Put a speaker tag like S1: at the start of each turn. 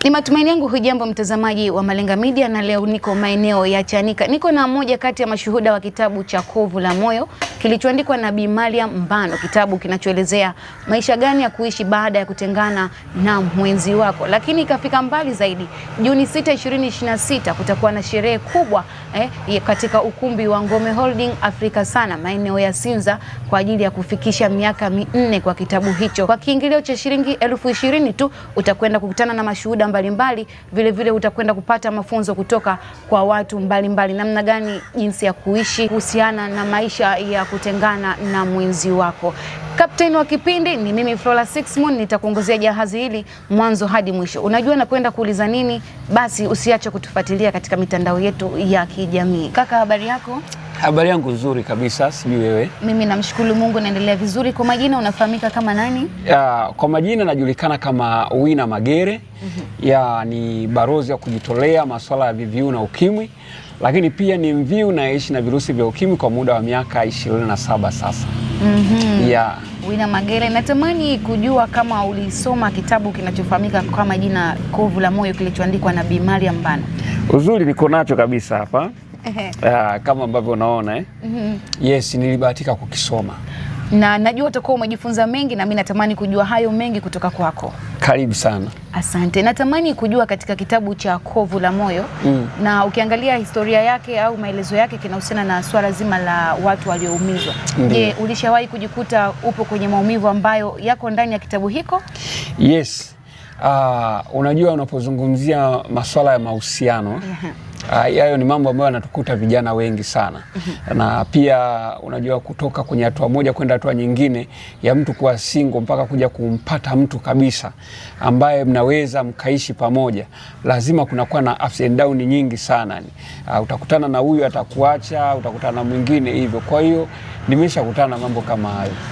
S1: Ni matumaini yangu hujambo mtazamaji wa Malenga Media, na leo niko maeneo ya Chanika. Niko na mmoja kati ya mashuhuda wa kitabu cha Kovu la Moyo kilichoandikwa na Bi Mariam Mbano, kitabu kinachoelezea maisha gani ya kuishi baada ya kutengana na mwenzi wako. Lakini ikafika mbali zaidi, Juni 6, 2026 kutakuwa na sherehe kubwa katika ukumbi wa Ngome Holding Afrika Sana maeneo ya Sinza kwa ajili ya kufikisha miaka 4 kwa kitabu hicho. Kwa kiingilio cha shilingi 20,000 tu utakwenda kukutana na mashuhuda mbalimbali, vile vile utakwenda kupata mafunzo kutoka kwa watu mbalimbali, namna gani jinsi ya kuishi kuhusiana na maisha ya kutengana na mwenzi wako. Kapteni wa kipindi ni mimi Flora Sixmoon, nitakuongozea jahazi hili mwanzo hadi mwisho. Unajua nakwenda kuuliza nini? Basi usiache kutufuatilia katika mitandao yetu ya kijamii. Kaka, habari yako?
S2: Habari yangu nzuri kabisa, sijui wewe.
S1: Mimi namshukuru Mungu naendelea vizuri. Kwa majina unafahamika kama nani?
S2: Ya, kwa majina najulikana kama Wina Magere. Ya, ni barozi wa kujitolea masuala ya VVU na ukimwi, lakini pia ni mviu naishi na virusi vya ukimwi kwa muda wa miaka 27 sasa. Ya.
S1: Wina Magere, natamani kujua kama ulisoma kitabu kinachofahamika kama jina Kovu la Moyo kilichoandikwa na Bi Mariam Mbano.
S2: Uzuri niko nacho kabisa hapa. Ya, kama ambavyo unaona eh. Yes, nilibahatika kukisoma.
S1: Na najua utakuwa umejifunza mengi na mimi natamani kujua hayo mengi kutoka kwako.
S2: Karibu sana.
S1: Asante. Natamani kujua katika kitabu cha Kovu la Moyo na ukiangalia historia yake au maelezo yake kinahusiana na swala zima la watu walioumizwa. Je, ulishawahi kujikuta upo kwenye maumivu ambayo yako ndani ya kitabu hiko?
S2: Yes. Unajua unapozungumzia masuala ya mahusiano hayo ni mambo ambayo yanatukuta vijana wengi sana. Na pia unajua kutoka kwenye hatua moja kwenda hatua nyingine ya mtu kuwa single mpaka kuja kumpata mtu kabisa ambaye mnaweza mkaishi pamoja, lazima kunakuwa na ups and down nyingi sana. Utakutana na huyu atakuacha, utakutana na mwingine hivyo. Kwa hiyo nimeshakutana na mambo kama hayo.